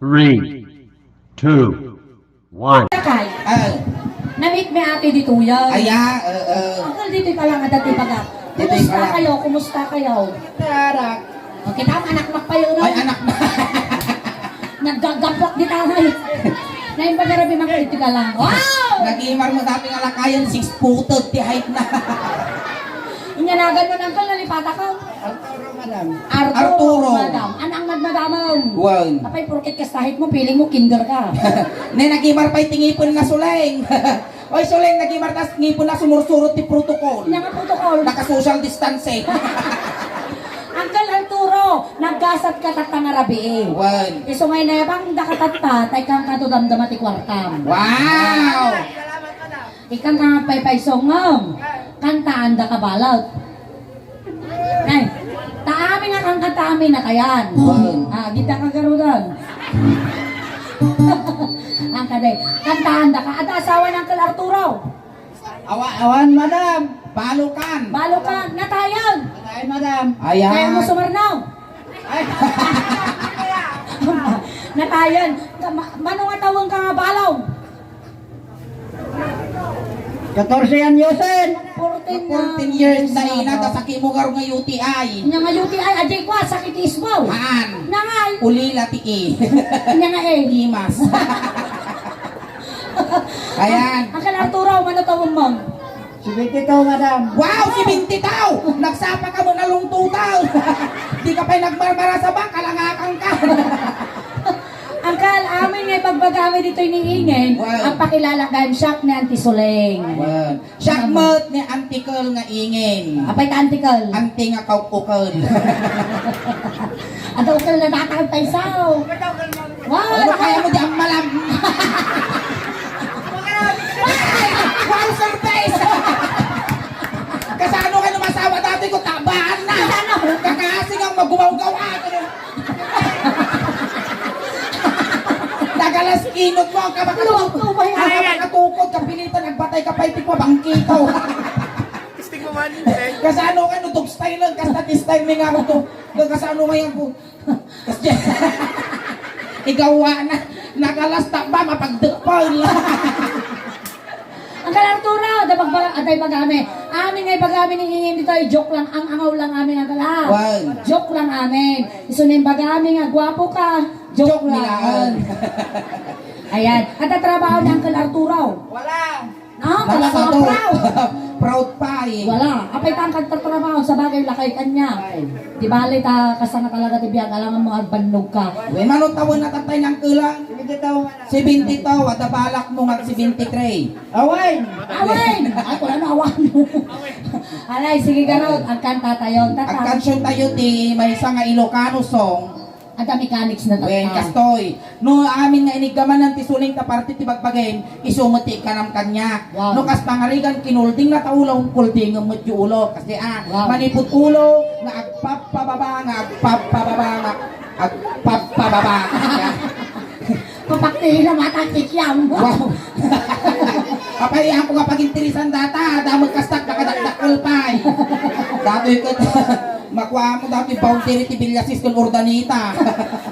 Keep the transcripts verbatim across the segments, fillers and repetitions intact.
Three, two, one. Sakay. Ah. Namit mi ati ditoy. Aya, eh, eh. Uncle, ditoy ka lang, adda ti baga. Ditoy ka lang. Kumusta kayo? Kumusta kayo? Tarak. O, kita ang anak makpayo, no? Ay, anak na. Naggagaplak di tangay. Ngayon ba garabi makita ka lang? Wow! Nagimar mo dati nga lakayan, six-footed ti height na. Inyanagan mo, uncle, nalipata ka. Arturo, madam. Arturo, Arturo. Madam. Anang nagmadamam? Wan. Apay, porket kasta height mo, feeling mo kinder ka. Ne, nagimar pa'y tingipen na suleng. Oy, suleng, nagimar tas ngipen na sumursurot ti protocol. Nya nga protocol. Naka-social distancing. Uncle Arturo, naggasat ka tatta nga rabii. Wan. Isu nga inayabang da ka tatta, tay kan kato damdama ti kuartam. Wow! Ikan ka nga paypay songom. Kantaan da ka balat. Ay, ta amin nga kangkanta amin na kayan. Wow. Ah, di ta kagarudan. Ang kaday, kantaan da ka. Ada asawa ng Uncle Arturo. Awa-, awan, madam. Balukan. Balukan. Natayan. Ay, madam. Ayan. Kaya mo sumarnaw. Ay. Natayan. Ka-, ma-, mano nga tawag ka nga balaw? Katorse anyosen. Fourteen na. Fourteen years na ina, ta sakit mo garo nga U T I. Nya nga U T I, ajay kwa, sakit isbaw. Haan. Nangay. Ulila ti i. Nya nga eh. Imas. Ayan. Uncle Arturo, mano tawag mo? Seventy-two, madam. Wow, seventy-two! Nagsapa ka mo na lungtutan. Di ka pa'y nagmarmara sa bangka, langakan ka. Uncle, amin nga ibagbagami ditoy ni Ingen, wow, ang pakilala gayam siak ni Auntie Suleng. Wow. Siak met ni Auntie Kel nga Ingen. Apay ta Auntie Kel? Auntie nga kaukukel. Ada ukel na datang tayo sao. Wow! Ano kaya mo di ang malam? Wow, surprise! Kasano ka numasawa dati ko, tabaan na? Kasano? Kakasing ang magumaw-gawa. Nagalas inot mo, ang kabakatukod. Luwag ko, may Ang kabakatukod, kapilitan, nagbatay ka pa, itik mo, bangkito. Testing mo man, eh. Kasano ka, no, dog style lang, kasta this time, may nga ako to. Kasano ngayon ko? Kasi, igawa na, nagalas ta ba, mapagdekpal. Uncle Arturo, da bagbaga, atay bagami. Amin nga ibagami ni Ingen ditoy, joke lang, ang angaw lang amin, Uncle, ah. Wow. Joke lang amin. Isu ni bagami nga gwapo ka, joke lang. Joke lang. Ayan. Ada trabaho ni Uncle Arturo? Wala. Ah, wala ka, proud. Proud pa eh. Wala. Apay ta ang kagtatrabaho sa bagay, lakay kanya. Ay. Di bali ta, kasta nga talaga ti biag, alangan mo agbannog ka. Uy, mano tawen na tatay ng kulang? Seventy-two, madam. Seventy-two, at balak mo nga seventy-three. Awen! Awen! Ay, wala na awan. Alay, sige, garot. Agkanta tayo, tata. Agkansion tayo ti maysa nga Ilocano song. Adda mechanics na tatta. Wen, kastoy. No, amin nga inigamanan ti suling ta parte ti bagbagim, isu met ti ikkanam kaniak. Wow. No, kas pangarigan, kinulding na ta ulo, kuldingem met ti ulo. Kasi, ah, wow, manipud ulo, nga agpapababa, nga agpapababa, nga agpapababa. Papaktihin na mata, kikiam. Wow. Apay, ako nga pagintirisan data, damag kastak, nakadakdakkel pay. Datoy ket, makuha mo datoy boundary ti Villasis ken Urdaneta.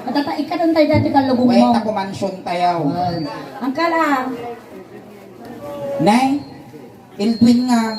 Matata, ikadon tayo dati kalubog mo. Wait, ako mansion tayo. Ay. Ang kalang. Nay? Eldwin nga,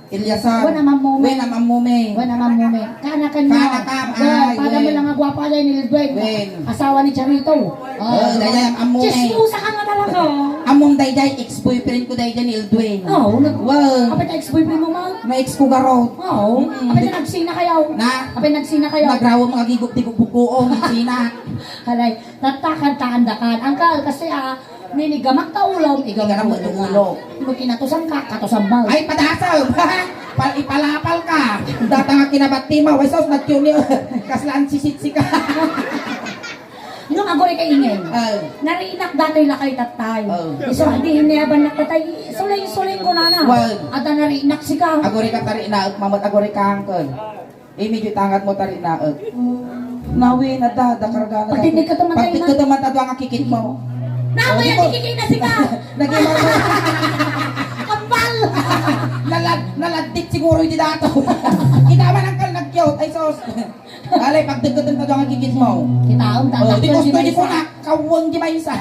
Eliasar. Wen, Amam Mume. Wen, Amam Mume. Wen, Amam Mume. Kana kanyo. Kana kam, Wen, ay, pada mo wen. Lang nga gwapa dyan ni Eldwin. Wen. Asawa ni Charito. Oh, dayday, Amam Mume. Chismosa ka nga talaga. Amam dayday, ex-boyfriend ko dayday ni Eldwin. Oh, nag-, Wen. Apay ta ex-boyfriend mo, ma? Na ex ko garo. Oh, mm, apay ta nagsina kayo? Na? Apay nagsina kayo? Nagrawa mga gigop-tigop bukuong, sina. Halay, tatakan-takan dakan. Angkal, kasi ah, Ninigamak ta ulo, igamak ta ulo. Mo kinatusan ka, katusan mo. Ay, padasal! Pa, ipalapal ka! Data nga kinabati mo, way sauce, nagtiyuni. Kaslaan sisitsi ka. Nung aguri ka ingen. Oh. Narinak datoy lakay tatay. Oh. Isu, di hinayaban na tatay. Suling-suling ko na na. Well. Ada narinak sika. Aguri ka tarinak, mamat aguri ka angkol. Eh, medyo tangat mo tari na, eh. Nawi na da, da karga na. Pati di ka tumantay na. Pati ka tumantay nga kikit mo. Nawi, oh, di ko, kikit na sika. Naging mo. Kambal. Nalad-, naladit siguro yung dato. Kita man ang kal-, Cute, ay sus. Alay, pagdagatan ka doon ang gigit mo. Kitaon, Oh, di dakkel gusto di di maysa. Ko na, kawang di maysa.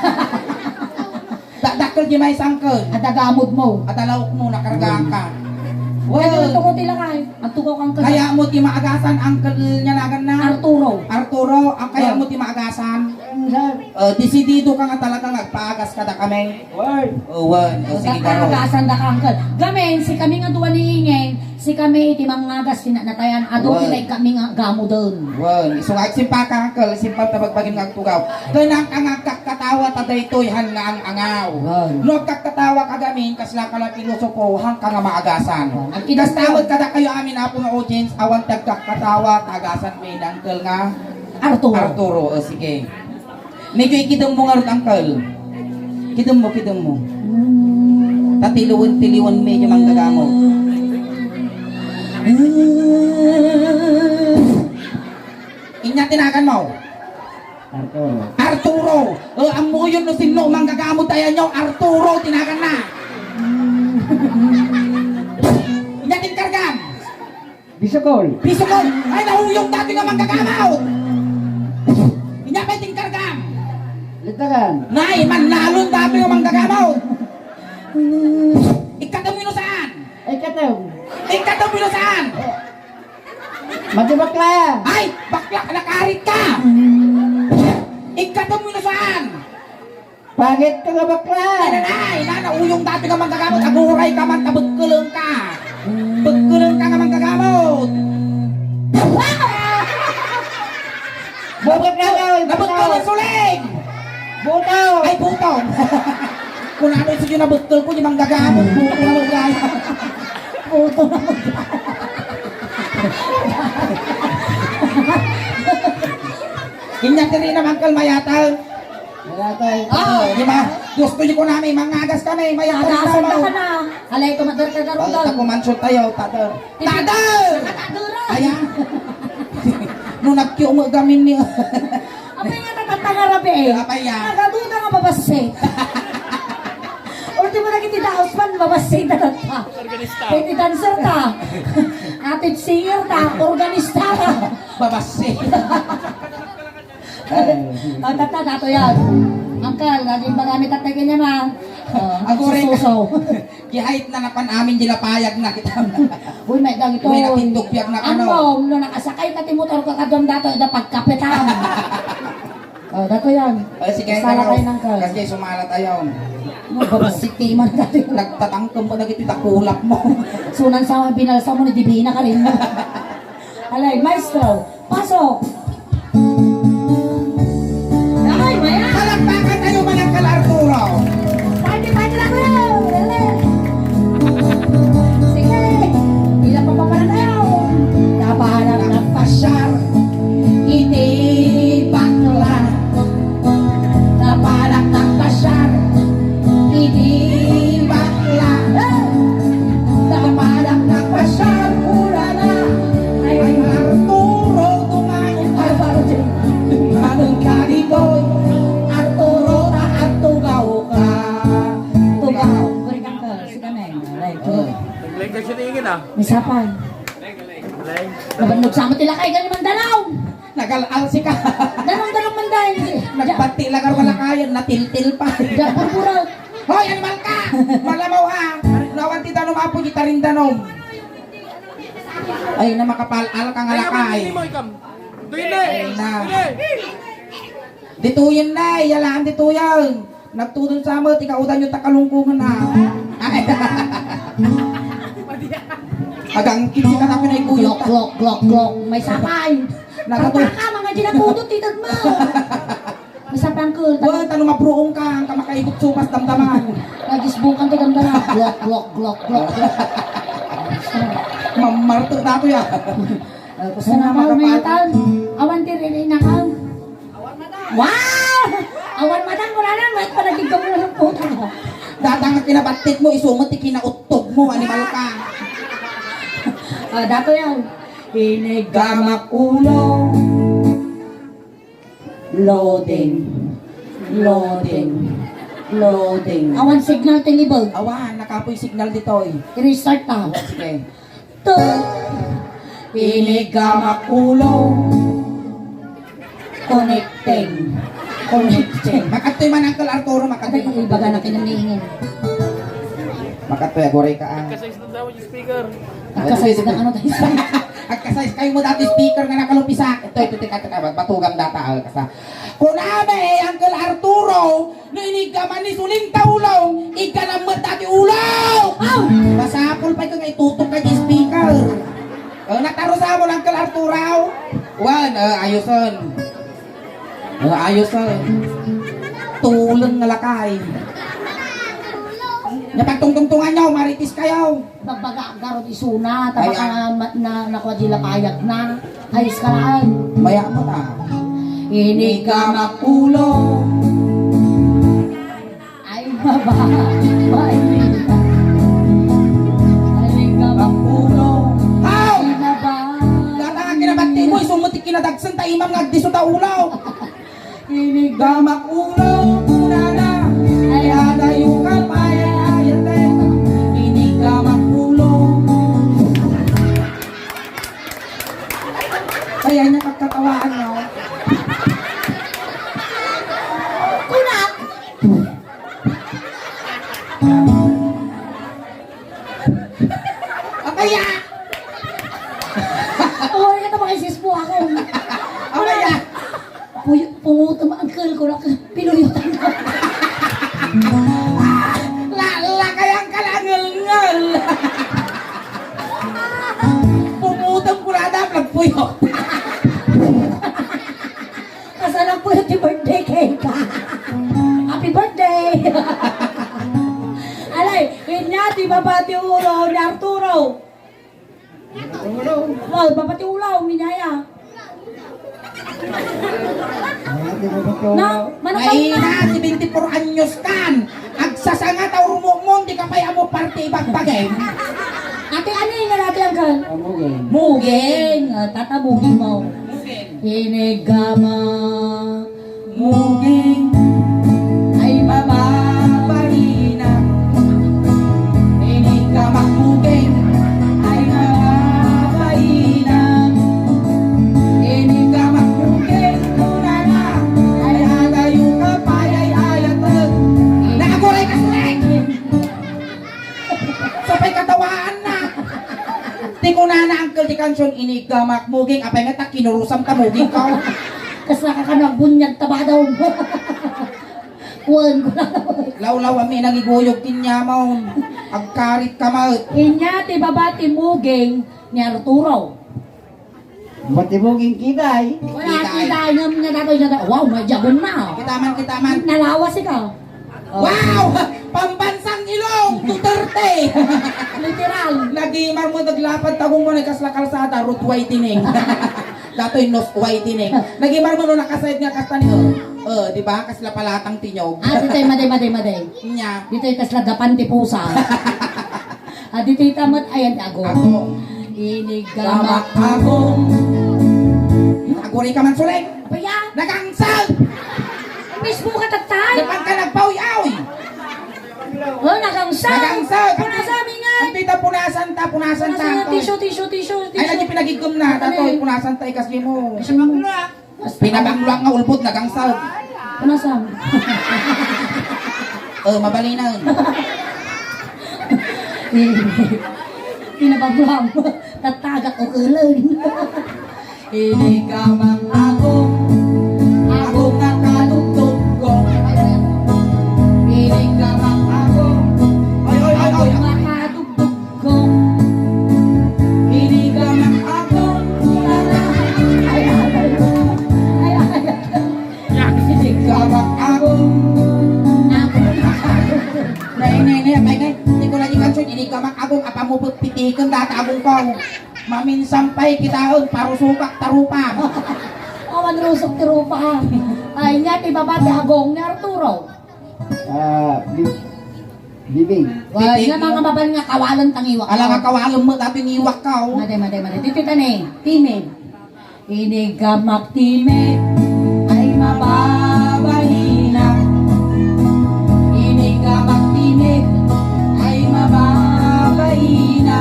Da-, dakkel di maysa, uncle. Adda gamod mo. Adda laok mo, nakargaan ka. Well, Well, tungo ti lakay. Ang tungo kang kaya mo ti maagasan, uncle niya nagan na. Arturo. Arturo, ang kaya Oh. mo ti maagasan. Ang sir. Uh, desidido ka nga talaga nga agpaagas ka da kami. Wen. O, wen. O, sige, Karo. Kakagasan da ka, uncle. Gamin, si kami nga dua ni Ingeng, si kami iti mangagas ti natayan, adu ti Wen. Kami nga gamoden. Wen. Isu nga agsimpaka, uncle. Simpal ta bagbagim nga agtugaw. Ken ang, ang agkakkatawa ta daytoy han nga ang-angaw. Wen. No agkakkatawa ka gamin, kasla ka la pilosopo, han ka nga maagasan. Wen. Agkidasdam. Kasta met kadakayo amin, Apo nga audience, awan ti agkakkatawa, ta agasan mi ni uncle nga Arturo. Arturo, o, sige. Medyo ikidem mo ngarud, uncle. Kidem mo, kidem mo. Ta tiliwen-tiliwen medyo manggagamo. Inya tinagan mo. Arturo. Arturo. E, ammoyon no sinno manggagamo dayanyo, Arturo tinagan na. Inya tinkargam. Bisukol. Bisukol! Ay, nauyong dati nga manggagamaw! Inya pa'y tingkargam! Litagan. Nay, mannalon dati nga manggagamaw! Ikkatem ino saan? Ikkatem. Ikkatem ino saan? Mati bakla. Ay, bakla ka, nakarit ka! Ikkatem ino saan? Pangit ka nga bakla! Nanay, nana, uyong dati nga manggagamot, aguray ka man, ta bekkeleng ka! Bekkeleng ka nga manggagamot! Bubot na ka, oy, Nabekkel buto! Ang suling! Buto! Ay, buto! Kung ano yung sige nabekkel ko, yung manggagamot, buto na lang. Buto na lang. Inya diri naman kalmayatan. Wala tayo. Oh, di ba? Gusto niyo ko namin, mangagas kami, may Agasan na ka na. Alay, tumadar ka Basta garudon. Kumansyon tayo, tader. Tader! Nakatadura. Ayan. Nung nagkiungo gamin niyo. Apay nga tatatangarabi eh. Apay ya. Nagaduda nga babassit. Ultimo na kiti daos man, babassit na ta. Organista. Pwede dancer ta. Atid singer ta. Organista ta. Babassit. O, tatta, dato yan. Uncle, naging bagami tatta ganyan, ha? O, Agore. Sususo. Kihait na napan amin, di napayag na kita. Uy, may dagito. Uy, natindog piyak na kano. Ano, no nakasakay ka ti motor ka kadon dato, ida pagkapitan. O, dato yan. Ay, sige, Sala kayo, kayo ng card. Kasi sumala tayo. No, babasiti man tayo. Nagtatangkam pa na gito, takulap mo. Sunan sa binalsa mo, ni Divina ka rin. Alay, maestro. Pasok! Ay, maya! Palakpakan tayo, Manangkal Arturo! Party, party lang kayo! Dali! Sige! Ilan pa pa pala tayo? Napahanap ng pasyar. Iti bakla. Napahanap ng pasyar. Iti bakla. Napahanap ng pasyar. Pura na. Ay, Arturo, tumayo ka. Anong ka dito? Arturo, na at tugaw ka. Tugaw. Balikan ka. Sige, men. Alay, tugaw. Naglain ka siya tingin, ah. May sapay. Naglain. Nabandog sa amin tila kay galing Mandalaw. Nagal-alsi ka. Danong, danong, Manday. Nagbati lang ang malakayan, natiltil pa. Diyan, purpura. Hoy, animal ka! Malamaw, ha? Nawan ti danom, apo, di tarin danom. Ay, na makapal-al ka nga lakay. Ay, naman, hindi mo ikam. Doy, Nay. Ay, na. Doy, Nay. Dituyen, Nay. Yalaan dituyen. Nagtudon sa amat, ikaudan yung takalungkungan, ha? Ay. Agang, hindi ka na pinay kuya. Glok, glok, glok, glok. May sapay. Nagatu- Ang baka, mga ginatudot, titad mo. Masapang ko. Wala, tano mabruong ka, ang kamakaigot supas damdaman. Nagisbong ka, damdaman. Glok, glok, glok, glok, glok. Mamarto na ako yan. Ah, gusto na Sana makapat- maumiyatan. Awan ti rin inakaw. Wow! Awan matang, wala na, may panagigam na ng puta. Datang ang kinabatik mo, isungot ti kinauttog mo, animal ka. Ah, dato yan. Inigamak ulo. Loading. Loading. Loading. Awan signal ti libag. Awan, nakapoy signal ditoy. I-restart ta. Sige. To. Inigamak ulo. Connecting. Connecting. Makadtoy man, Uncle Arturo, makadtoy. Ay, ibaga na kinamingin. Makadtoy, aguray ka, ah. Agkasize na daw yung speaker. Agkasize na, ano, tayo? Agkasize kayo mo dati speaker nga nakalupisa. Ito, ito, tika, tika, batugang data, ah, kasa. Kunami, Uncle Arturo, no inigaman ni Suling ta ulo, iganam met dati ulo! Aw! Masapul pay ka nga itutok ka di speaker. O, natarusa mo lang, Uncle Arturo. Wan, eh, ayuson. Eh, ayuson. Tuleng nga lakay. Napagtungtungtungan nyo, maritis kayo. Bagbaga garod isuna, ay, tabaka ah. Na, na, nakuha di lapayag na. Ayos ka lang. Maya pa ta. Inigamak ulo. Ay, baba. Ay, inigamak ulo. How? Ay, baba. Data nga kinabati mo, isumuti kinadagsen ta imam nga agdiso ta ulo. Inigamak ulo, kunana. Ay, adayo ka, payayayate. Inigamak ulo. Kaya niya pagkatawaan, no? Kunak! Abaya! Awan ka ta makaisis po akin. Abaya! Puy-, pungutom, uncle, kunak, pinuyutan ka. La, la, kayang ka la, ngel-ngel. Pungutom ko na, dam, nagpuyot. Kasal ang puyot ti birthday cake. Happy birthday! Alay, inya ti baba ti ulo ni Arturo. Wow, baba ti ulo, minaya. Na, manang Ay, na, seventy-four anyos kan. Agsasanga ta urmumon, di ka pay amo parte ibagbagem. Ate, ano yung lalaki ang kan? Amugin. Muging. Ah, tatabugin mo. Muging. Inigama. Muging ay mababaina. Inigama muging ay mababaina. Inigama muging kunana ay adayo ka payayayateg. Nakaguray ka, Sulek! Sapay katawaan na. Ti kunana, uncle, ti kansion, inigamak muging. Apay nga ta kinurusam ta muging ka. Kasla ka kano agbunyag ta badaw. Kuwan ko na. Lawlaw, ami, nagiguyog ti nyamaw. Agkarit ka, maut. Inya ti baba ti muging ni Arturo. Batibugin kitay. Wala, kitay. Kitay nga nga datoy, nga datoy. Wow, may jabon na. Kita man, kita man. Nalawas ikaw. Oh. Wow! Pambansang ilong, Duterte! Literal. Nagimar mo, naglapad, tagong mo, nagkasla kalsada, road widening. Datoy, nose widening. Nagimar mo, no, nakasayad nga kasta ni, oh. Oh, di ba? Kasla palatang tinyog. Ah, ditoy, maday, maday, maday. Nya. Ditoy, kasla gapan ti pusa. Adi ti tamat ayan ti agong. Agong. Inigamak agong. Aguri ka man, Suleng. Baya. Nagangsag. Mismo ka, tatay. Dapat ka nagpawi-awi. Oh, nagangsag. Nagangsag. Punasan, mingan. Ang pita punasan ta, punasan ta. Punasan, tissue, tissue, tissue, tissue. Ay, lagi pinagigom na. Ano tato, eh? Punasan ta, ikas mo. Pinabangluak nga ulbod, nagangsag. Punasan. Oh, mabalinan. Pinabangluak. Tattagak o kulang. Inigamak agong, agong nga kadugdugko. Inigamak agong, oy, oy, oy, oy. Agong nga kadugdugko. Inigamak agong, ay, ay, ay. Ay, ay, ay. Inigamak agong. Nay, nay, nay, nay, nay. Di ko lang ikansun, inigamak agong, apa mo pagpitikan, data agong ko. Maminsan pa'y kitaen, parusukak ta rupa. Awan rusok ti rupa. Ay, nya ti baba ti agong ni Arturo. Ah, bi-, bibing. Wala nga mga babal nga kawalan tangiwak. Ala nga kawalan mo, dati niwak ka, oh. Made, made, made. Dito tani, timid. Inigamak timid ay mababaina. Inigamak timid ay mababaina.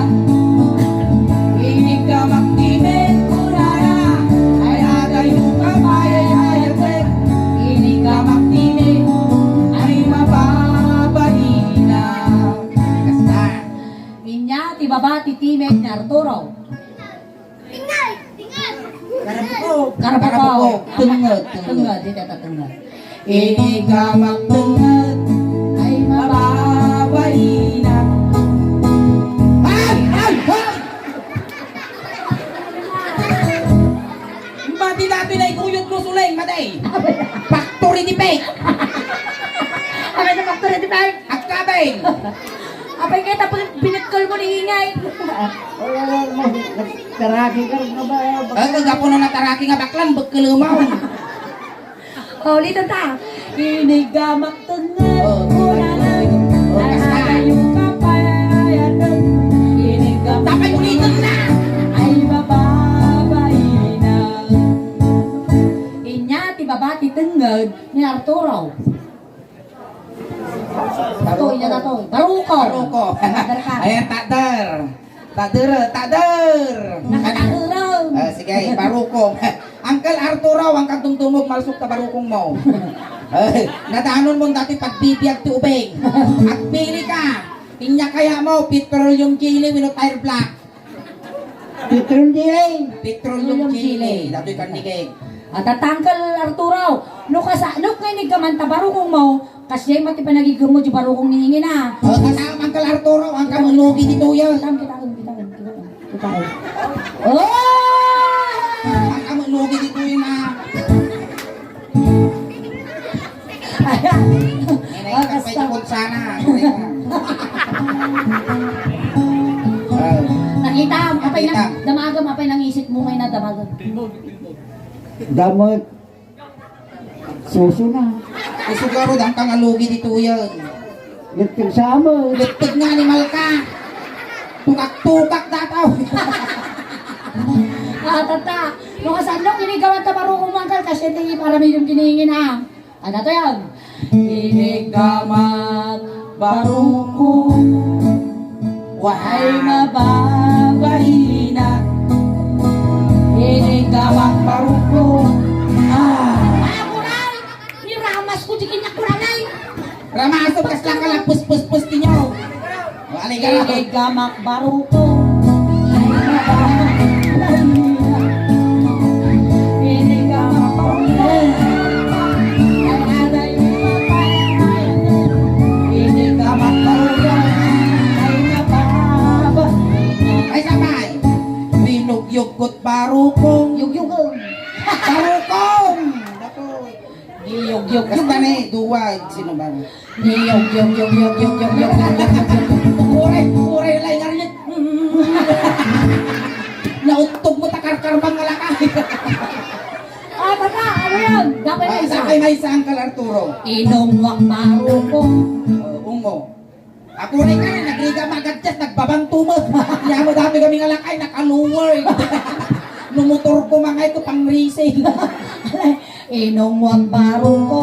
Inigamak timid Mek ni Arturo. Karabukog. Karabukog. Tengnged, tengnged. Tengnged, dita ta tengnged. Inig a magtengnged ay mababaina. Ay! Ay! Ay! Mati dati na ikuyog mo, Suleng, mati. Factory defect. Ano na factory defect? Agkabing. Apay, kaya tapos binakal mo ni Ingay. Wala, wala, wala. Nagtaraki ka rin na ba? Ay, kagapo na nataraki nga baklan, bakal mo. Oh, ulitan ta. Inig a magtengnged, oh, kunana, oh, ay, kasta. Ayaw ka pa, ay, ano, inig a, dapat ulitan na. Ay, mababaina. Inya, ti baba, ti tengnged ni Arturo. Ito, inya na to. Baruko. Baruko. Tader ka. Ayan, tader. Tader, tader. Nakatader. Ah, sige, baruko. Uncle Arturo, ang kagdumdumog, malsok ta barukong mo. Eh, nadanon mo dati pagbibiyag ti ubing. Agpili ka. Inya kaya mo, petroleum jelly, wenno tire black. Petroleum jelly. Petroleum jelly. Datoy kan nigeg. At tatangkal Arturo, no kasa-, no kainig ka man ta barukong mo, kasdiay met ti panagigem mo, di barukong ni Ingay na. O, tataam, Uncle Arturo, ang kamunugi ditoy. Kitam, kitam, kitam, kitam, kitam. Oh! Ang kamunugi ditoy na. Ayan. Inay, ah, kasta. Kapay ikot sana. Ah. Nakita, apay na, nakita. Damagem, apay nangisik mo ngay na damagem. Damot. Suso na. Isu garo, dang kangalugi ditoy. Letteg sa amin. Letteg nga animal ka. Tukak-tukak dataw. Ah, tata. Mga sandok, ini gawan ta barukong mo, Uncle, kasi hindi para may yung kiningin, ha. Ano to yan? Inig a magbarukong, way mababaina. Inig a magbarukong. Ah. Ay, aguray! Ni ramas ko, di kanya kuranay. Ramasot, kasla ka lang, puspus-pus, tinyo. Aligara. Inig a magbarukong. Inig a magbarukong. Inig a magbarukong. Ay, sabay. Binugyog ko't barukong. Yugyugon. Barukong! Dako. Iyog, yog, yog. Basta ni, duwag, sino ba? Iyog, yog, yog. Uray, uray, lay, ngarinyet. Nauttog mo, takarkarbang nga lakay. Ah, tata, ano yan? Dapat na isa. Dapat na isa, Uncle Arturo. Inong wak marukong. Uh, ungo. Ako rin nga, nagriga magadyas, nagbabang tumot. Kaya mo dami kami nga lakay, naka-lower. Numotor ko mga ito, pang racing. Inong wang barong ko.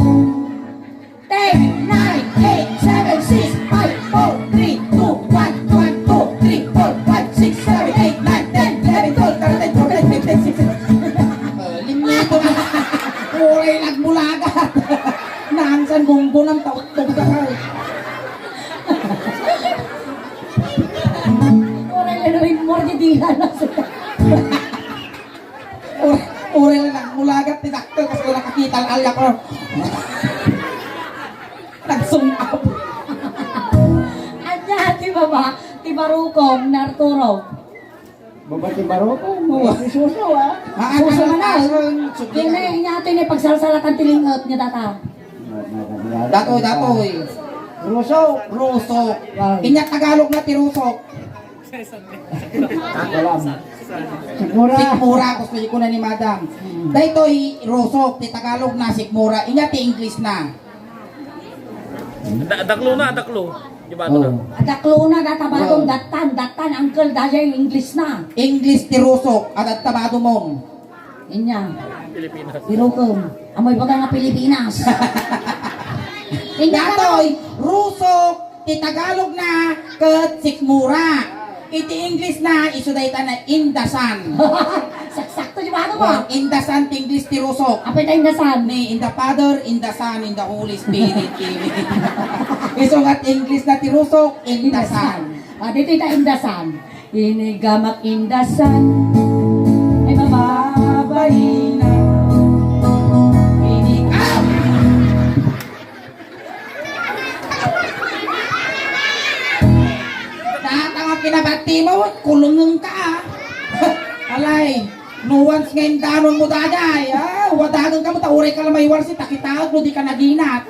Ten, nine, eight, seven, six, five, four, three, two, one, one, two, three, four, five, six, seven, eight, nine, ten, eleven, twelve, thirteen, fourteen, fifteen, sixteen. Eh, limito na. Uray, nagbulagat. Nangsan gunggunang tautog ka. Oray na rin, more di dila na sila. Oray, oray na nagmulagat ti dakkel, kasi ko nakakita ang alyak ko. Nagsungkap. Anya, ti baba, ti barukong, ni Arturo. Baba ti barukong, no? Baba. Isuso, ah. Ah, suso man, ah. Kaya na, inya, ito yung pagsalsalatan ti lingot niya, tata. Datoy, datoy. Rusok. Rusok. Wow. Inya Tagalog na ti rusok. Wala. Sikmura. Sikmura, gusto ko na ni Madam. Hmm. Daytoy rusok, ti Tagalog na sikmura. Inya ti English na. Da-, daklo na, daklo. Di ba, oh. Daklo na, data baton, oh. Datan, datan, uncle, dayay, English na. English ti rusok, adda tabado mo. Inya. Pilipinas. Irukom. Amoy baga nga Pilipinas. Inya datoy, rusok, ti Tagalog na, ket sikmura. Iti English na, isu dayta na in the sun. Saksakto, di ba, ano ba? Oh, in the sun, ti English ti rusok. Apay ta in the sun? Ni, in the Father, in the Son, in the Holy Spirit. Isu nga ti English na ti rusok, in the sun. Ah, dito ita in the sun. Inigamak indasan ay mababaina. Inigamak. Data nga kinabati mo, kulungan ka, ah. Alay, no once nga indanon mo daday, ah, wadagan ka mo, ta uray ka lang maiwarsi, takitaag no di ka naginat.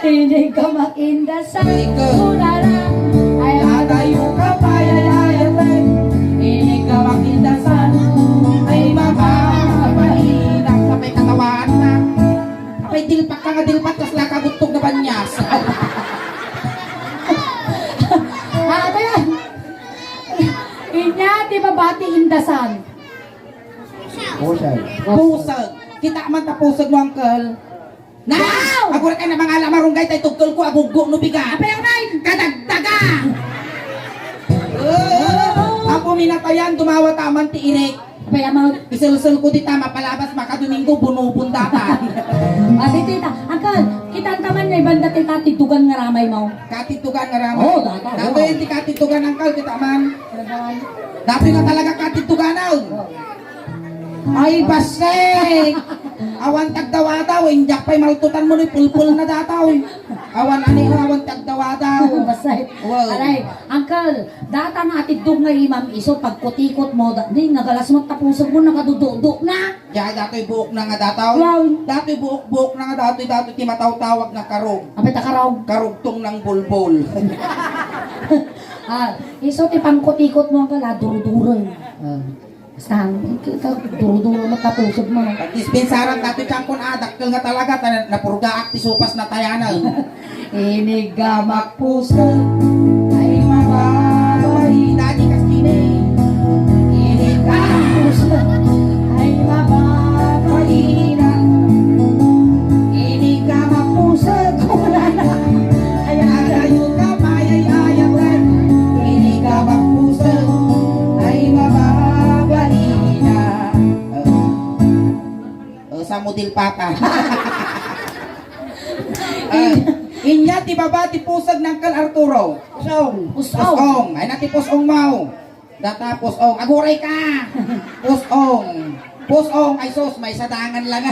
Inigamak indasan, Ikaw. Kunana, ay, Ladayo ka, payayayatan. Inigamak indasan, ay, mababaina. Sapay katawaan na. Apay, dilpat ka nga dilpat, kasla ka guttog na banyas. Ah, kaya, inya ti babati indasan. Pusag. Pusag. Kita man ta pusag mo, uncle. Na! Wow! Agura ka na mga ala marunggay tay tugtol ko, aguggo no biga. Apay, apay? Kadagdaga! Oh! Apo minatayan, dumawa taman ti irik. Apay, amaw. Isulsul ko dita, mapalabas, makadomingo, bunubon data. Adi, tita, uncle, kitan taman nga ibanda ti katiddugan nga ramay mo. Katiddugan nga ramay. Oh, data, Datoy wow. Ti katiddugan, uncle, kita man. Datoy nga talaga katiddugan, oh. Ay, basek! Awan tagdawadaw, indiak pay maltutan mo ni pulpul na dataw. Awan ani, awan tagdawadaw. Basek. Wow. Aray, uncle, data nga atiddog nga imam iso pagkutikot mo, da, ni nagalas mo tapusog mo, nakadududo na. Diay datoy buok na nga dataw. Wow. Datoy buok-buok na nga datoy, datoy ti matawtawag nga karog. Apay ta karog? Karugtong ng bulbol. Ah, iso ti pangkutikot mo, uncle, ah, duruduro. Ah. Basta, kita, duro-duro mo, tapusog mo, no? Pagdispensaran dati, tiyan kun, ah, dakkel nga talaga, ta-, napurgaak ti supas na tayanan. Inigamak pusag, ay mababaina, di kas kini. Inigamak pusag, ay mababaina. Inigamak pusag, kunana. Ay, adayo ka, payayayatan. Inigamak pusag, ay mababaina. O, sa model pata. Ah, inya ti baba ti pusag ni Uncle Arturo. Pusong. Pusong. Pusong. Ay na ti pusong mo. Data, pusong. Aguray ka. Pusong. Pusong. Ay sus, may sadangan lang.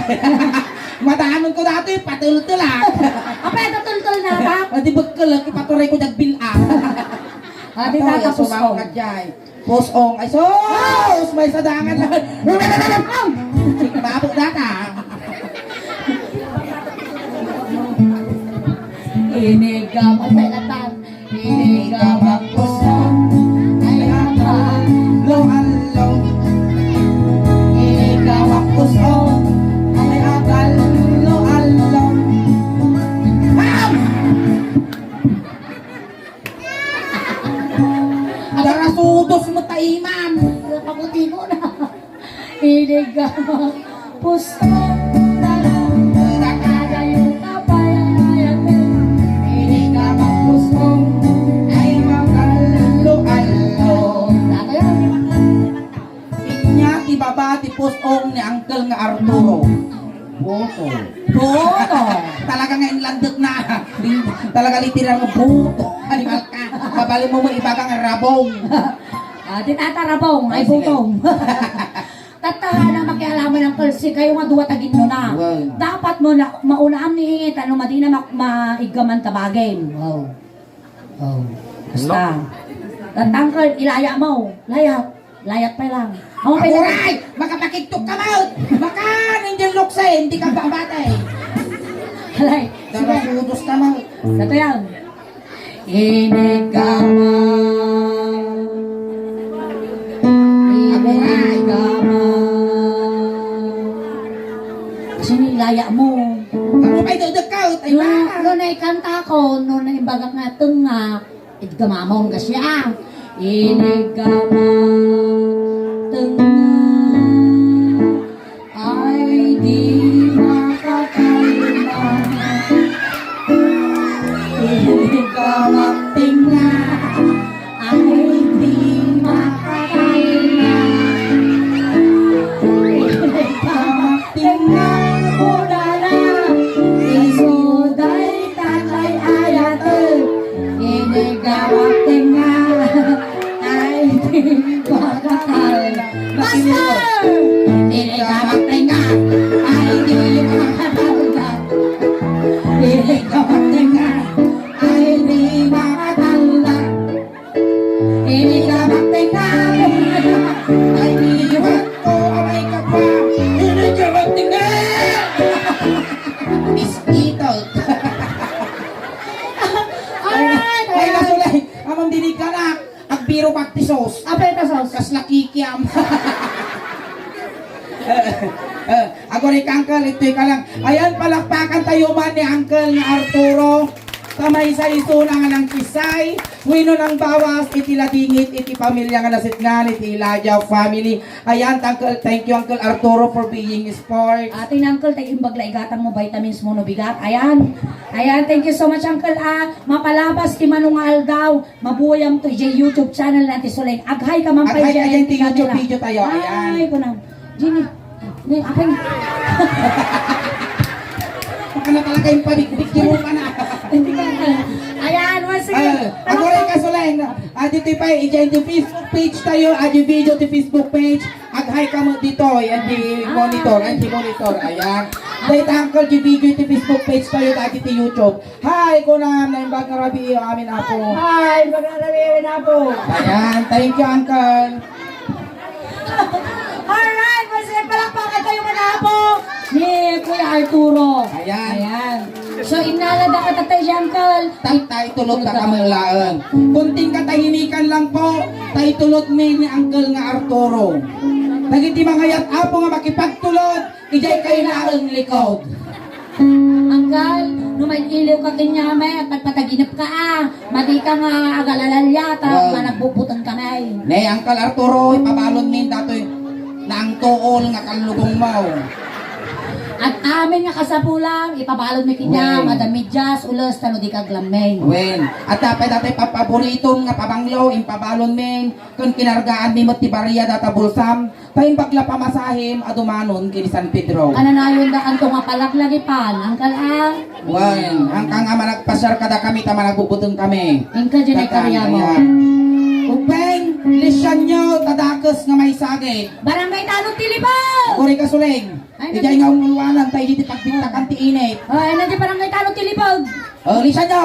Madanon ko dati, patultul, ah. Apay, patultul na ta? Adi, bekkel, ah, ipaturay ko dagbil, ah. Adi, Ato, tata, pusong. Sumama ka, jay. Pusong. Ay sus, may sadangan lang. Babo data. Inigamak, ay, latan. Inigamak pusong, ay, agallo-allo. Inigamak pusong, ay, agallo-allo. Bam! Darasudos mo ta, imam. Pakuti mo na. Inigamak pusong, talang, nakadayo ka pa yan, ay, ate. Inigamak pusong, ay, magallo-allo. Datayo. Inya ti baba ti pusong ni Uncle nga Arturo. Boto. Boto. Talaga nga inlandek na. Talaga literal nga boto. Animal ka. Kabalo mo mo ibaga nga rabong. Ah, di tata rabong, ay, oh, sige, butong. Tattala na makialaman ang kalsi kayo nga duwa tagitno na. Wow. Dapat mo na maunaan ni ingi, tano madina mak-, maiggaman ta bagim. Wow. Oh. Basta. No? Tatangkal, ilaya mo. Layat. Layat pa lang. Ako, aguray! Makapakigtok ka, Maut! Baka nandiyan lukse, hindi ka babate. Alay. Sige. Darasudos ka, Maut. Kato yan. Inigama. Aguray! Inigama. Sino ilaya mo? Ako pa'y dudukot, ay, no, ba? No, naikanta ko, no, naimbagak nga tunga. Iti gamamong ka siya. Inigamateng ay di makatalima. Inigamateng ay di makatalima. Inigamateng ay kuda na. Isu dayta kay ayat. Inigamateng ay Kiam. Eh, eh, agori ka, Uncle, itoy ka lang. Ayan, palakpakan tayo man ni Uncle nga Arturo. Sa maysa-isuna nga nangkisay, wenno nangbawas iti ladingit iti pamilya nga nasitngan iti Elijah family. Ayan, Uncle, thank you, Uncle Arturo, for being sport. Ati na, Uncle, tay imbag la igatang mo vitamins mo no bigat. Ayan. Ayan, thank you so much, Uncle, ah. Mapalabas ti mano nga aldaw. Mabuhay am to ijay YouTube channel na ti Suleng. Aghay ka man pay. Aghay ka ijay ti YouTube video tayo, ayan. Ay, kunam. Jimmy. Ni, akin. Baka na talaga yung pabigbigbig mo pa na. Hindi ka. Ayan, once again. Ah, ako rin ka, Suleng. Ah, dito pa, ijay ti Facebook page tayo, ah, di video ti Facebook page. Aghay ka mo dito, yan di monitor, yan di monitor. Ayan. Dahil ta, Uncle, di video ti Facebook page tayo, dati ti YouTube. Hi, kunam, naimbag nga rabii, amin apo. Hi, naimbag nga rabii, amin apo. Ayan, thank you, Uncle. Alright, once again, palakpakan tayo man apo ni Kuya Arturo. Ayan. Ayan. So, innala da ka tatay, Uncle. Tay, tay, tulot ka kamalaen. Kunting katahimikan lang po, tay, tulot mi ni Uncle nga Arturo. Dagiti mangayat apo nga makipagtulot, ijay kailaeng likod. Uncle, no mailiw ka kenyami, agpatpataginep ka, ah. Madi ka nga agalalalya, ta. Wow. Nga nagbubutan ka na, eh. Ne, Uncle Arturo, ipabalon mi datoy naangtuol nga kallugong mo. At amin nga kasapulam, ipabalon mi kanya, wen, madamidyas, ules, tano di ka aglammeng. Wen, at apay datoy papaboritom nga pabanglo, impabalon mi, kun kinargaan mi met ti baria data bulsam, Paimbag la pamasahem a dumanon ken San Pedro. Kananayon da kanto nga palaglagipan, Uncle, ah. Wen, hangka nga managpasiar kadakami ta managbubuteng kami. Inka, diay karya mo. Ubeng, lisianyo, ta dakes nga maisagid. Barangay Talon ti Libag! Agori ka, Suleng. Ay, ijay nga umulwanan, ta idi ti pagbintakan ti init. Oh, ay, na di Barangay Talon ti Libag. Oh, lisianyo!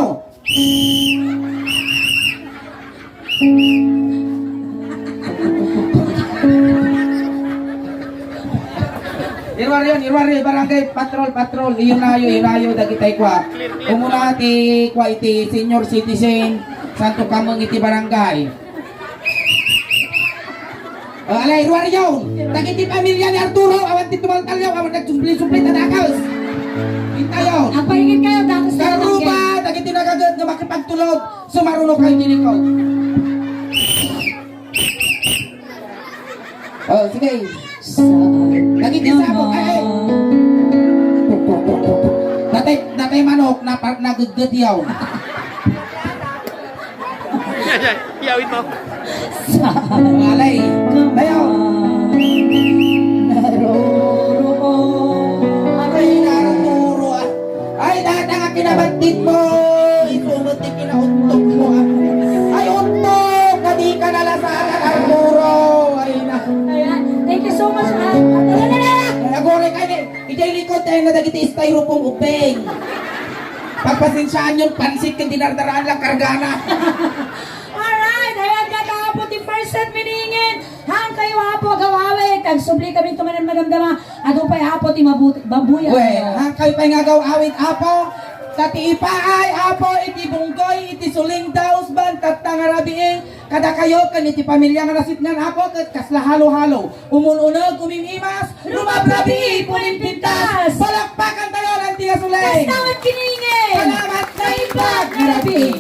Iruar yon, iruar yon, barangay patrol, patrol. Iyonayo, iyonayo, dagitay kua. Umuna ti kua iti senior citizen, santo kameng iti barangay. O, alay, ruar yon. Dagiti pamilya ni Arturo, awan ti tumaltalyaw, awan nagsubli-subli ta dakes. Intayo. Agpaingit kayo, dakes na. Karuba, dagiti nagaget nga makipagtulod, sumaruno kayo ti likod. O, sige. Dagiti sabong, ay, ay. Natay, natay manok, napar-, nagagget yaw. Iyawid mo. Alay. Tayo. Naroroon. Aray, naroroon. Ay, dada nga kinabantit mo. Isu met ti kinauntok mo, ah. Ay, untok. Kadi ka nalasanan, Arturo. Ay, na. Ayan. Thank you so much, ah. Ay, agore ka, eh. Ijay likod tayo na dagiti styrofoam ubeng. Pagpasensiaan yung pansit kung dinardaraan lang kargana. Alright, ayan nga, Apo, ti first set meaning. Hangkayo, Apo, agaw-awit. Agsubli kami tumanan madamdama. Adu pay, Apo, ti mabuti, mabuya. Wen, hangkayo pay nga agaw-awit, Apo. Ta ti ipaay, Apo, iti bunggoy, iti suling daus, ban, tatta nga rabii. Kadakayo ken iti pamilya nga nasitngan, Apo, ket kasla halo-halo. Umun-uneg, umimimas, rumabrabii, pulimpintas. Palakpakan tayo, Ranti nga Suleng. Kasta met kiningin. Salamat, naimbag nga rabii.